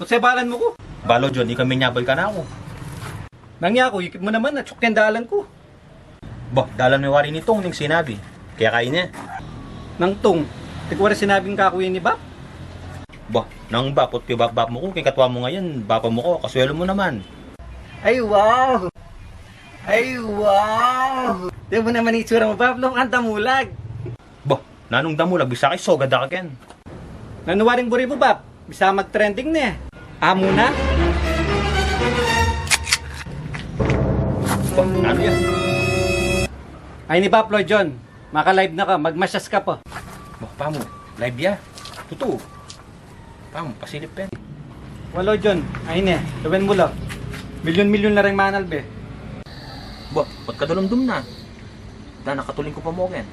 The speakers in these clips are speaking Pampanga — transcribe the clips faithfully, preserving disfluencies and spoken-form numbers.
Sebalan mu ku. Ba, Lojon, ika minyabal kanaku. Nanu ya ku, ikit mu naman, atiu keng dalan ku. Ba, dalan me wari ni Tong ning sinabi. Kaya kain ne. Nang Tong, tig wari sinabi kaku ini, Bap? Ba, nang Bap, ot pibapbap mu ku, keng katwa mu ngeni, Bapa mu ku, kaswelu mu naman. Ay, wow! Ay, wow! Tingnan mu naman itsura mu, Bap, lub kang damulag. Ba, nanung damulag, bisa ka isoga da ka ken. Nanu waring buri mu, Bap? Bisa mag-trending ne. Amu na? Ba, nanu yan? Ay ni Bap, Lojon. Maka-live na ka, magmasyas ka pa. Ba, pamu, live ya? Tutu. Pamu, pasilip pen. Wa, Lojon, ay ne, lawen mu la. Milyon-milyon la reng manalbe. Ba, ba't kadalumdum na? Da, nakatuling ku pa mu ken.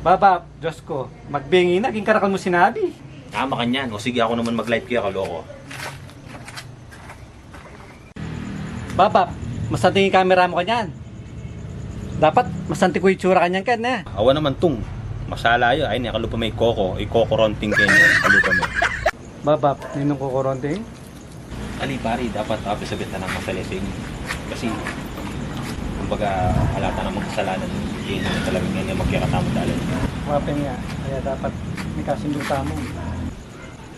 Ba, Bap, Dios ku, magbengi na, king karakal mu sinabi. Ah, makanyan. O sige, aku naman mag-live kaya, kaloko. Ba, Bap, masanting ing kamera mu kanyan. Dapat masanting ku itsura kanyan ken, e? Awa naman, Tong. Masala ya. Ay, ne, kalupa me i Koko. I Koko Ronting keni, kalupa me. Ba, Bap, ninung Koko Ronting? Ali, pari, dapat, ah, sabyan ta nang masalese ini. Kasi, kumbaga, ala ta namang kasalanan. Ini talaga ngeni magkakatamu dalan. Wa pin ya, kaya dapat mikasundo tamu.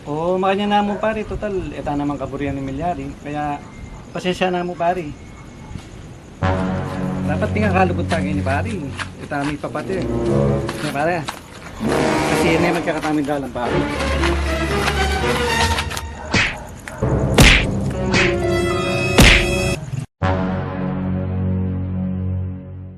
O, makanyan na mu, pari, tutal, e ta namang kaburian ning milyari, kaya pasensya na mu, pari. Dapat di nga kalugud ta keni, pari. E ta mi papati. Ne, pari. Kasi ini magkakataming dalan, pari.